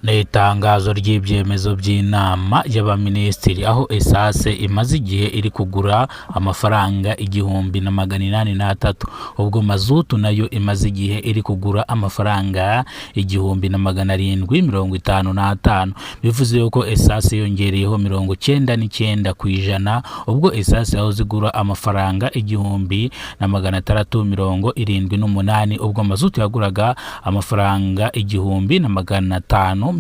Ni itangazo ry'ibyemezo by'inama y'abaminisitiri, aho essence imaze igihe iri kugura amafaranga 1803, ubwo mazutu nayo imaze igihe iri kugura amafaranga 1755. Bivuze yuko essence yongereyeho 99%, ubwo essence yahoze igura amafaranga 1678, ubwo mazutu yaguraga amafaranga 1578.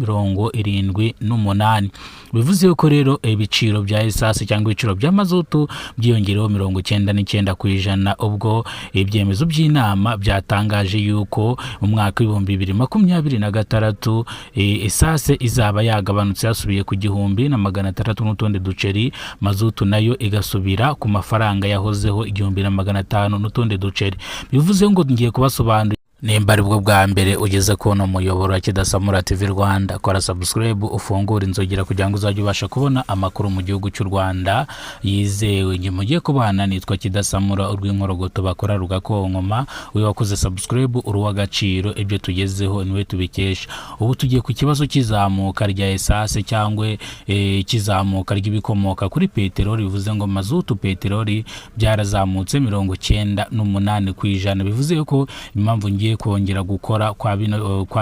Bivuze yuko rero ibiciro bya essence cyangwa ibiciro bya mazutu byiyongereyeho 99%, ubwo ibyemezo by'inama byatangaje yuko mu mwaka w'2026 essence izaba yagabanutse, yasubiye ku 1600 n'utundi duceri, mazutu nayo igasubira ku mafaranga yahozeho, 1500 n'utundi duceri. Bivuze ngo ngiye kubasobanurira. Nimba aribwo bwa mbere ugeze kubona umuyoboro wa Kidasamura TV Rwanda, kora subscribe, ufungure inzogera kugira ngo uzajye ubasha kubona amakuru mu gihugu cy'u Rwanda yizewe. Njye mugiye kubana nitwa Kidasamura, urw'inkorogoto bakora rugakonkoma. We wakoze subscribe, uri uw'agaciro, ibyo tugezeho niwe tubikesha. Ubu tugiye ku kibazo cy'izamuka rya essence cyangwa ikizamuka ry'ibikomoka kuri peteroli. Bivuze ngo mazutu, peteroli byarazamutse 98%. Bivuze ko impamvu ngiye kongera gukora kwa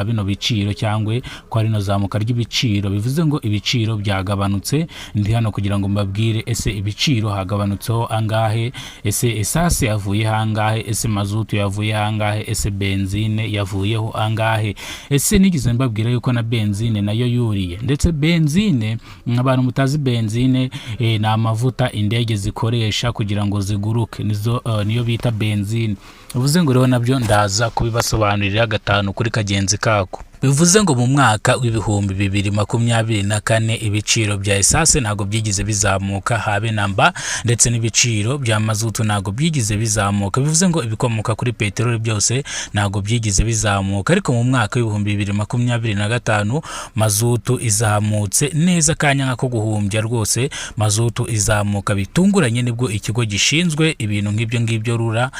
bino biciro cyangwa kwa rino zamuka ry'ibiciro, bivuze ngo ibiciro byagabanutse. Ndi hano kugira ngo mbabwire: ese ibiciro hagabanutseho angahe? Ese essence yavuyeho angahe? Ese mazutu yavuyeho angahe? Ese benzine yavuyeho angahe? Ese nigeze mbabwira yuko na benzine nayo yuriye? Ndetse benzine, abantu mutazi benzine, ni amavuta indege zikoresha kugira ngo ziguruke, nizo niyo bita benzine. Bivuze ngo rero nabyo ndaza kubibasobanurira gatanu kuri kagenzi kako. Bivuze ngo mu mwaka w'2024 ibiciro bya essence ntabwo byigeze bizamuka habe namba, ndetse n'ibiciro bya mazutu ntabwo byigeze bizamuka. Bivuze ngo ibikomoka kuri peteroli byose ntabwo byigeze bizamuka. Ariko mu mwaka w'2025 mazutu izamutse neza akanya nk'ako guhumbya rwose. Mazutu izamuka bitunguranye, nibwo ikigo gishinzwe ibintu nk'ibyo ngibyo RURA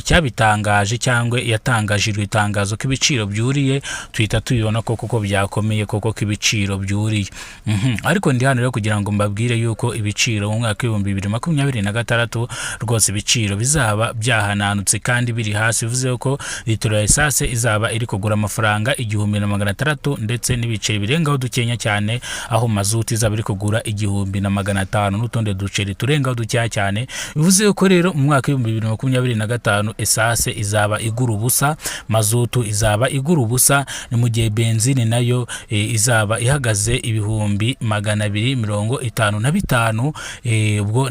cyabitangaje cyangwa yatangaje iryo itangazo ko ibiciro byuriye, tuhita tubibona ko koko byakomeye, koko ko ibiciro byuriye. Ariko ndi hano rero kugira ngo mbabwire yuko ibiciro mu mwaka w'2026 rwose ibiciro bizaba byahananutse kandi biri hasi. Bivuze ko litiro ya essence izaba iri kugura amafaranga 1600 ndetse n'ibiceri birengaho dukenya cyane, aho mazutu izaba iri kugura 1500 n'utundi duceri turengaho dukeya cyane. Bivuze ko rero mu mwaka w'2025 essence izaba igura ubusa, mazutu izaba igura ubusa, ni mu gihe benzine nayo izaba ihagaze 255,000, ubwo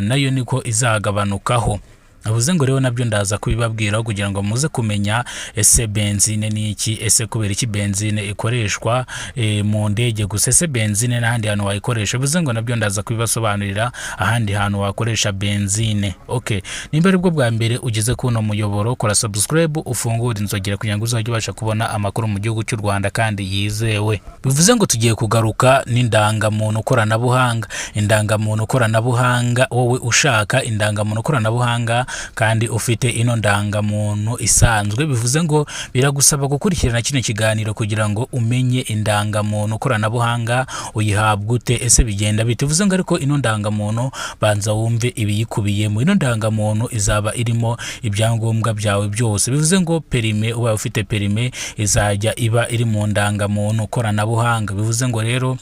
nayo niko izagabanukaho. Bivuze ngo rero nabyo ndaza kubibabwiraho kugira ngo muze kumenya: ese benzine ni iki? Ese kubera iki benzine ikoreshwa mu ndege gusa? Ese benzine n'ahandi hantu wayikoresha? Bivuze ngo nabyo ndaza kubibasobanurira ahandi hantu wakoresha benzine. Okay, nimba aribwo bwa mbere ugeze kuno muyoboro, kora subscribe, ufungure inzogera kugira ngo uzajye ubasha kubona amakuru mu gihugu cy'u Rwanda kandi yizewe. Bivuze ngo tugiye kugaruka n'indangamuntu koranabuhanga. Indangamuntu koranabuhanga, wowe ushaka indangamuntu koranabuhanga kandi ufite ino ndangamuntu isanzwe, bivuze ngo biragusaba gukurikirana kino kiganiro kugira ngo umenye indangamuntu koranabuhanga uyihabwa ute, ese bigenda bite? Bivuze ngo ariko ino ndangamuntu banza wumve ibiyikubiyemo. Ino ndangamuntu izaba irimo ibyangombwa byawe byose. Bivuze ngo perime, ubaye ufite perime, izajya iba iri mu ndangamuntu koranabuhanga. Bivuze ngo rero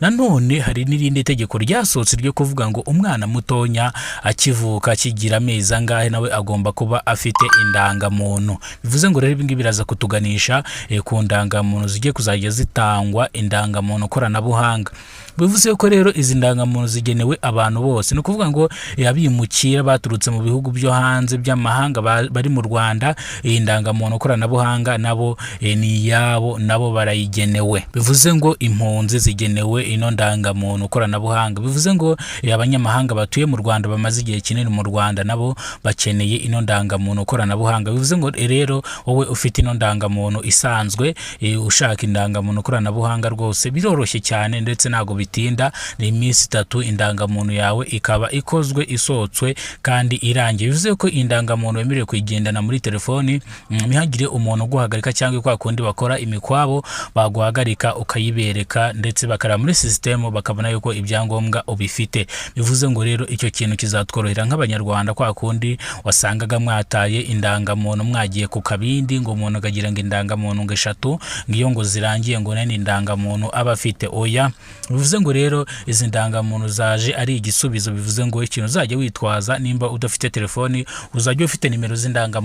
nanone hari n'irindi tegeko ryasohotse ryo kuvuga ngo umwana mutonya akivuka, akigira amezi angahe, nawe agomba kuba afite indangamuntu. Bivuze ngo rero ibi ngibi biraza kutuganisha ku ndangamuntu zigiye kuzajya zitangwa, indangamuntu koranabuhanga. Bivuze ko rero izi ndangamuntu zigenewe abantu bose, ni ukuvuga ngo abimukira baturutse mu bihugu byo hanze by'amahanga bari mu Rwanda, iyi ndangamuntu koranabuhanga nabo ni iyabo, nabo barayigenewe. Bivuze ngo impunzi zigenewe ino ndangamuntu koranabuhanga. Bivuze ngo abanyamahanga batuye mu Rwanda, bamaze igihe kinini mu Rwanda, nabo bakeneye ino ndangamuntu koranabuhanga. Bivuze ngo rero wowe ufite ino ndangamuntu isanzwe, ushaka indangamuntu koranabuhanga, rwose biroroshye cyane ndetse ntabwo bitinda. bitinda, ni iminsi 3 indangamuntu yawe ikaba ikozwe, isohotswe kandi irangiye. Bivuze ko indangamuntu wemerewe kuyigendana muri telefoni, ntihagire umuntu uguhagarika, cyangwa kwa kundi bakora imikwabo baguhagarika ukayibereka, ndetse bakareba muri sisitemu bakabona yuko ibyangombwa ubifite. Bivuze ngo rero icyo kintu kizatworohera nk'Abanyarwanda. Kwa kundi wasangaga mwataye indangamuntu mwagiye ku kabindi, ngo umuntu akagira ngo indangamuntu ngo eshatu, ngo iyo ngo zirangiye ngo nene indangamuntu aba afite, oya. Bivuze ngo rero izi ndangamuntu zaje ari igisubizo. Bivuze ngo ikintu uzajya witwaza, nimba udafite telefoni, uzajya ufite nimero z'indangamuntu.